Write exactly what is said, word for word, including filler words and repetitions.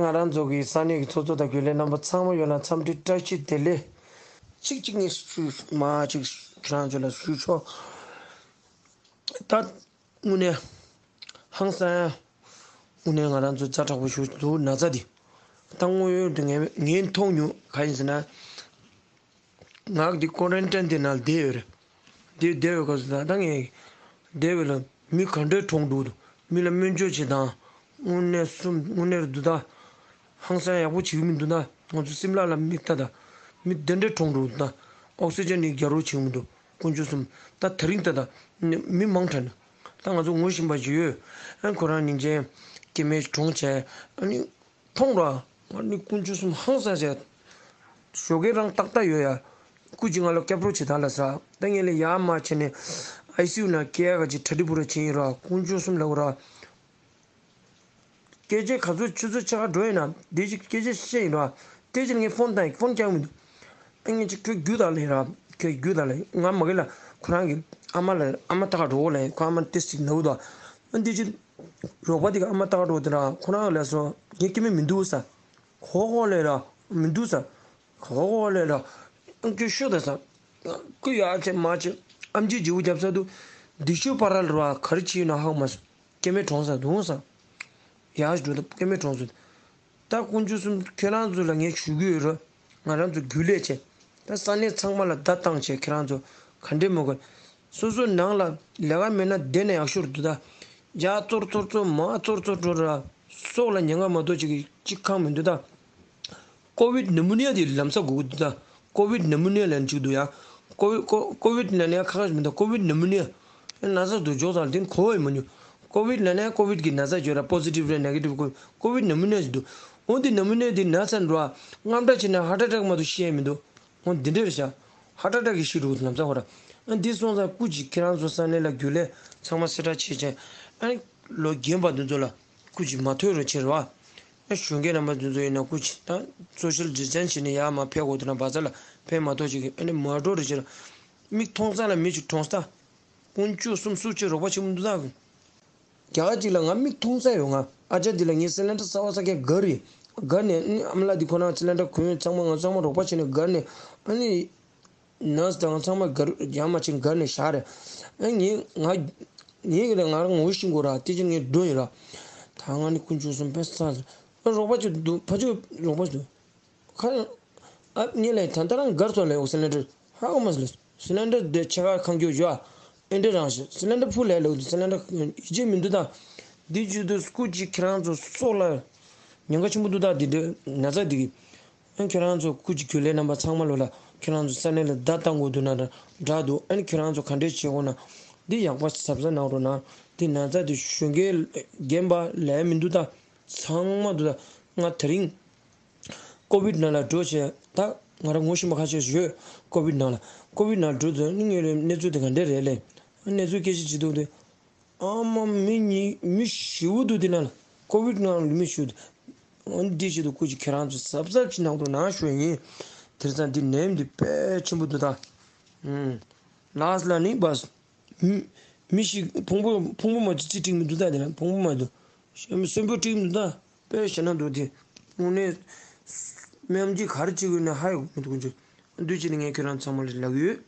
ང་རང་ཚོ་གི་ས་གནས་ཀྱི་ཚོགས་གཙོ་དང་རྒྱུན་ལས་རྣམ་པ་ཚང་མ་ཡོད་ལ་འཚམས་འདྲི་བཀྲ་ཤིས་བདེ་ལེགས། གཅིག་གཅིག་ངས་ཞུ་མ་གཅིག་ཁྱེད་རང་ཚོ་ལ་ཞུ་ཆོག་ད་དངོས་གནས་ཧང་སང་ཡ། དངོས་གནས་ང་རང་ཚོ་ཛ་དྲག་པོ་ཞུ་འདུག་ན་ཚ་འདི། ད་དངོས་ཡོད་དུ་ངས་ངས་མཐོང་མྱོང་ག་ཡིན་ཟེར་ན། ང་འདི་ཀོ་རན་ཊིན་འདི་ནང་བསྡད་ཡོད་རེད། འདི་བསྡད་ཡོད་སྐབས་སུ་ད་ད་ངས་བསྡད་ཡོད་ལ་མི་ག་འདྲས་གྲོངས་འདུག་མི་ལ་སྨན་བཅོས་བྱེད་སྟངས་དངོས་གནས་སུ་དངོས་གནས་རེད་འདུག་ད། ཧང་སང་ཡག་པོ་བྱེད་ཀྱི་མི་འདུག་ད། ང་ཚོ་སིམ་ལ་ལ་མི་ལྟ་ད། མི་དེ་འདྲས་གྲོངས་འདུག་ད། ཨོག་སི་ཇན་ནི་རྒྱག་རོགས་བྱེད་ཀྱི་མི་འདུག་དཀོན་མཆོག་གསུམ། ད་དེ་རིང་ད་ད་མི་མང་དྲགས་ནས་ད་ང་ཚོ་ངུ་བཞིན་པ་ཞིག་ཡོད། ཨ་ཁོ་རང་སྙིང་རྗེ་སྐྱེ་དམན་གྲོངས་བྱས་ཨ་ནི། མཐོང་ར། ང་ནི་དཀོན་མཆོག་གསུམ་ཧང་སང་བྱས། ཞོགས་ཀས་རང་ཏག་ཏག་ཡོད་ཡ། སྐུ་མཁྱེན་ང་ལ་སྐྱབས་རོགས་བྱེད་དང་ལབ་ས། ད་ངས་ལས་ཡར་མར་བྱས་ནས་ཨའི་སི་ཡུ་ནང་སྐྱེལ་ཡག་ག་ཅིག་གྲ་སྒྲིག་པུ་ར་བྱས་ཡིན་ར། དཀོན་མཆོག་གསུམ་ལབ་ར། སྐད་ཆ་ག་ཚོད་ཆུ་ཚོད་ཕྱེད་ཀ་འགྲོ་ཡིན་ན་དེ་ཅིག་སྐད་ཆ་བཤད་ཡིན་ར། དེ་ཅིག་ངས་ཕོན་བཏང་ཡིན། ཕོན་རྒྱག་མི་འདུག་ཨ་ངས་ཅིག་ཁྱོད་རྒྱུགས་དང་ལབ་ཡིན་ར། ཁྱོད་རྒྱུགས་དང་ལབ་ཡིན། ང་མ་གི་ལ་ཁོ་རང་གི་ཨ་མ་ལ་ཨ་མ་ལྟ་ག་འགྲོ་ལབ་ཡིན། ཁོ་ཨ་མ་ཏིས་ཅིག་ནའུ་དང་། ཨ་འདི་ཅིག་རོགས་པ་དེ་ག་ཨ་མ་ལྟ་ག་འགྲོ་དེ་ར་ཁོ་རང་ལ་སོ་ངས་སྐྱེ་དམན་མི་འདུག་ས། ཧོ་ཧོ་ལས་ར་མི་འདུག་ས། ཧོ་ཧོ་ལས་ར། ཨང་ཁྱོད་ཤོད་ད་ས། ཁོ་ཡག་བྱས་མ་བྱས་ཨམ་ཆི་བརྗེ་པོ་རྒྱབ་ས་འདུག་འདི་ཤོད་པ་ར་ལ་ར་ག་རེ་བྱས་ཡོད་ན་ཧ་གོ་མ་སོང་། སྐྱེ་དམན་གྲོངས་ས་འདུག་ས། ཡག་ཞུ་ད་སྐྱེ་དམན་གྲོངས་སོང་། ད་དཀོན་མཆོག་གསུམ་ཁྱེད་རང་ཚོ་ལ་ངས་ཞུ་གི་ཡོད་ར། ང་རང་ཚོ་རྒྱུན་ལས་བྱས། ད་ས་གནས་ཚང་མ་ལ་བརྡ་བཏང་བྱས་ཁྱེད་རང་ཚོ་ག་འདྲས་མོ་ག་སོ་སོ་ནང་ལ་ལས་ཀ་མེད་ན་བསྡད་ན་ཡག་ཤོས་རེད་འདུག་ད། ཡ་ཙོར་ཙོར་ཙོར་མ་ཙོར་ཙོར་འགྲོ་ར། སྲོག་ལ་ཉེན་ཁ་མ་གཏོགས་ཅིག་གཅིག་ཁག་མི་འདུག་ད། ཀོ་བིད་ནི་མོ་ནི་ཡ་དེ་ལམ་སང་དགོས་ཀྱི་འདུག་ད། ཀོ་བིད་ནི་མོ་ནི་ཡ་ལབ་ཅིག་འདུག་ཡ། ཀོ་བིད་ཀོ་ཀོ་བིད་ན་ནི་ཡ་ཁག་ཁག་ཅིག་མི་འདུག་ཀོ་བིད་ནི་མོ་ནི་ཡ། ན་ཚ་འདུག་འཇོག་ཚར་དེ་གོ་བ་ཡི་མ་ཉོ། ཀོ་བིད་ན་ནི་ཡ་ཀོ་བིད་ཀྱི་ན་ཚ་བརྗོད་ར་པོ་སི་ཊིབ་རེད་ནེ་གེ་ཊིབ་ཀོ་ཀོ་བིད་ནི་མོ་ནི་ཡ་ཅིག་འདུག་འོ་འདི་ནི་མོ་ནི་ཡ་འདི་ན་ཚ་འགྲོ་ཨ། དངངས་སྐྲག་བྱས་ན་ཧར་ཊི་ཨེ་ཊེག་མ་གཏོགས་ཤི་ཡ་མི་འདུག་འོ་འདི་འདྲ་རེད་ཤག་ཧར་ཊི་ཨེ་ཊེག་གི་ཤི་འགྲོ་གི་འདུག་ལམ་སང་ཧོ་ར། ཨ་འདི་སོང་ཙང་སྐུ་མཁྱེན་ཁྱེད་རང་ཚོ་ས་གནས་ལ་རྒྱུན་ལས་ཚང་མ་གསལ་བསྒྲགས་བྱེད་ཅིང་། ཨ་ལོ་རྒན་པ་འདི་ཚོ་ལ་སྐུ་མཁྱེན་མ་ཐོས་རོགས་བྱེད་རོགས། ཨ་གཞོན་སྐྱེས་རྣམ་པ་འདི་ཚོ་ཡིན་ན་སྐུ་མཁྱེན་ད་སོ་ཤལ་ཌི་སི་ཊེན་སི་བྱས་ནས་ཡར་མར་ཕེབས་དགོས་འདུག་ན་བ་ཚ་ལ་ཕེབས་མ་གཏོགས་ཅིག་ཨ་ནི་མ་འགྲོ་རོགས་བྱེད་རོགས། མིག་མཐོང་ས་ལ་མི་ཅིག་གྲོངས་ས། དཀོན་མཆོག་གསུམ་སུ་ཅིག་རོགས་པ་བྱེད་མི་འདུག་ད། རྒྱ་གར་ཅིག་ལ་ང་མིག་མཐོང་ས་ཡོད། ང་ཨ་ཅག་འདི་ལ་ངའི་སི་ལིན་ཌར་གསར་པ་ཟ་མཁན་སྒར་རེད། སྒར་ནས་ཨ་ནི་ཨ་མ་ལགས་འདི་ཁོ་རང་སི་ལིན་ཌར་གོན་ཡོད་ཚང་མ་ང་ཚང་མ་རོགས་པ་བྱས་ནས་སྒར་ནས་ཨ་ནི་ནར་སི་དང་ཚང་མ་སྒར་ཡར་མར་ཕྱིན་སྒར་ནས་བཞག་རེད། ཨ་ངས་ང་ངས་ཀྱི་ལ་ང་རང་ངོ་ཤེས་དགོས་ར་དེ་ཕྱིར་ངས་འགྲོ་ཡིན་ར། ད་ང་ནི་དཀོན་མཆོག་གསུམ་ཕན་སངས་རོགས་པ་ཅིག་འདུག་ཕ་ཆོས་རོགས་པ་ཅིག་འདུག་ཁ་ཨ་ངས་ལས་ད་ལྟ་རང་སྒར་ཚོ་ལས་འོ་སི་ལིན་ཌར་ཧ་གོ་མ་སི་ལེ། སི་ལིན་ཌར་དེ་ཕྱེད་ཀ་ཁང་སྐྱོ་བཞག་ཨེ་འདྲ་རང་ཞིག་སི་ལིན་ཌར་ཕུལ་ལས་ལོ་སི་ལིན་ཌར་ཡིད་ཆེས་མི་འདུག་ད། འདི་བརྗོད་དུས་སྐུ་མཁྱེན་ཁྱེད་རང་ཚོ་སྲོག་ལ་ཉེན་ཁ་ཆེན་པོ་འདུག་ད་འདི་འདྲ་ན་ཚ་འདི་གི་ཨ་ཁྱེད་རང་ཚོ་སྐུ་མཁྱེན་རྒྱུན་ལས་རྣམ་པ་ཚང་མ་ལོ་ལ་ཁྱེད་རང་ཚོ་ས་གནས་ལ་བརྡ་བཏང་དགོས་འདུག་ན་འདྲ་འདྲ་འདུག་ཨ་ནི་ཁྱེད་རང་ཚོ་ག་འདྲས་བྱེད་དགོས་ན་འདི་ཡག་པ་གཟབ་གཟབ་གནང་རོགས་གནང་། འདི་ན་ཚ་འདི་གཞོན་སྐྱེས་རྒན་པ་ལས་མི་འདུག་ད། ཚང་མ་འདུག་ད། ང་དེ་རིང་ཀོ་བིད་ནང་ལ་འགྲོ་བྱས་ད་ང་རང་ངོ་ཤེས་པ་ཁ་ཤས་ཤིག་ཡོད། ཀོ་བིད་ནང་ལ་ཀོ་བིད་ནང་འགྲོ་དུས་ནི་ངའི་གནས་ཚུལ་དེ་ག་འདྲས་རེད་ལས། གནས་ཚུལ་སྐད་ཆ་བྱེད་དུས་དེ་ཨ་མ་མི་གཉིས་མི་བཞི་བོ་འདུག་དེ་ནང་ལ་ཀོ་བིད་ནང་ལ་མི་བཞི་བོ་འདུག་འོ་འདི་བྱེད་དུས་སྐུ་མཁྱེན་ཁྱེད་རང་ཚོ་གཟབ་གཟབ་ཅིག་གནང་རོགས་གནང་ཞུ་ཡིན། དེང་སང་འདི་ནད་འདི་དཔེ་ཆེན་པོ་འདུག་ད། ལགས་ལ་ནི་བས། མི་མི་ཞིག་ཕུང་པོ་ཕུང་པོ་མ་གཏོགས་ཅི་སྒྲིག་མི་འདུག་ད་དེ་ལ་ཕུང་པོ་མ་གཏོགས་གཞན་པ་གསོན་པོ་སྒྲིག་མི་འདུག་ད། དཔེ་ཞེད་སྣང་འདུག་དེ། དངོས་གནས། སྨན་གྱིས་ག་རེ་བྱེད་དགོས་ན་ཧ་ཡོད་མི་འདུག་ཀུན་སྤྱོད། འདུག་བྱས་ནས་ངས་ཁྱེད་རང་ཚང་མ་ལ་ལབ་ཡོད།